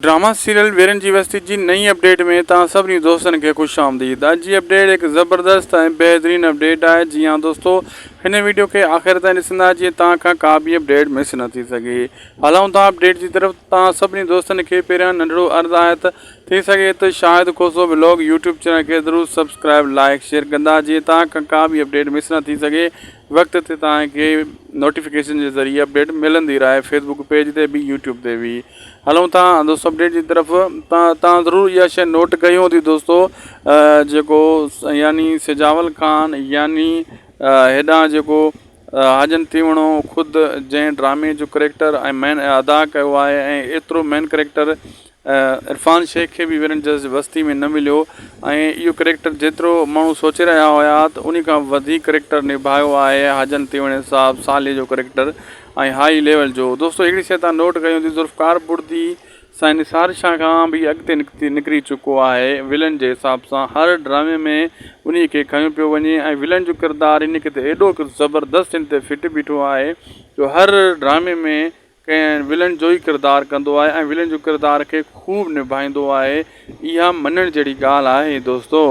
Drama serial ويرن جي وستي جي نئين اپڊيٽ ۾ توهان سڀني دوستن کي خوش آمديد اڄ جي اپڊيٽ هڪ زبردست ۽ بهترين اپڊيٽ آهي جي ها دوستو هن ويڊيو کي آخر تائين ڏسندا جيئن توهان کان ڪا به اپڊيٽ مس نه ٿي سگهي هلون ٿا اپڊيٽ جي طرف توهان سڀني دوستن کي پهريان ننڍڙو عرض آهي ته ٿي سگهي ته Shahid Khoso vlog YouTube channel کي ضرور سبسڪرائب لائڪ شيئر ڪندا جيئن توهان کان ڪا به اپڊيٽ مس نه ٿي سگهي وقت تي توهان کي نوٽيفڪيشن جي ذريعي اپڊيٽ ملندي رهي فيسبوڪ پيج تي به يوٽيوب تي به هلون ٿا دوستو اپڊيٽ جي طرف تان ضرور اها شيء نوٽ ڪئي هوندي دوستو جيڪو يعني سجاول خان يعني هيڏانهن جيڪو حاجن تيوڻو خود جنهن ڊرامي جو ڪريڪٽر ۽ مين ادا ڪيو آهي ۽ ايترو مين ڪريڪٽر عرفان شيخ کي به ويرن جز وستي ۾ نه مليو ۽ اهو ڪريڪٽر جيترو ماڻهو سوچي رهيا هيا ته انهي کان وڌيڪ ڪريڪٽر نڀايو آهي حاجن تيوڻي صاحب صالح جو ڪريڪٽر ۽ هائي ليول جو دوستو هڪڙي شي تان نوٽ ڪئي هوندي ذوالفقار بڙدي سائين نثار شاهه کان به اڳتي نڪتي نڪري چڪو آهي ولن جي حساب سان هر ڊرامي ۾ انهي کي کنيو پيو وڃي ۽ ولن جو ڪردار هن کي ته ايڏو زبردست هن تي فٽ بيٺو آهي جو هر ڊرامي ۾ ڪنهن ولن جو ئي ڪردار ڪندو آهي ۽ ولن جو ڪردار کي خوب نڀائيندو آهي اها مڃڻ جهڙي ڳالهه آهي دوستو.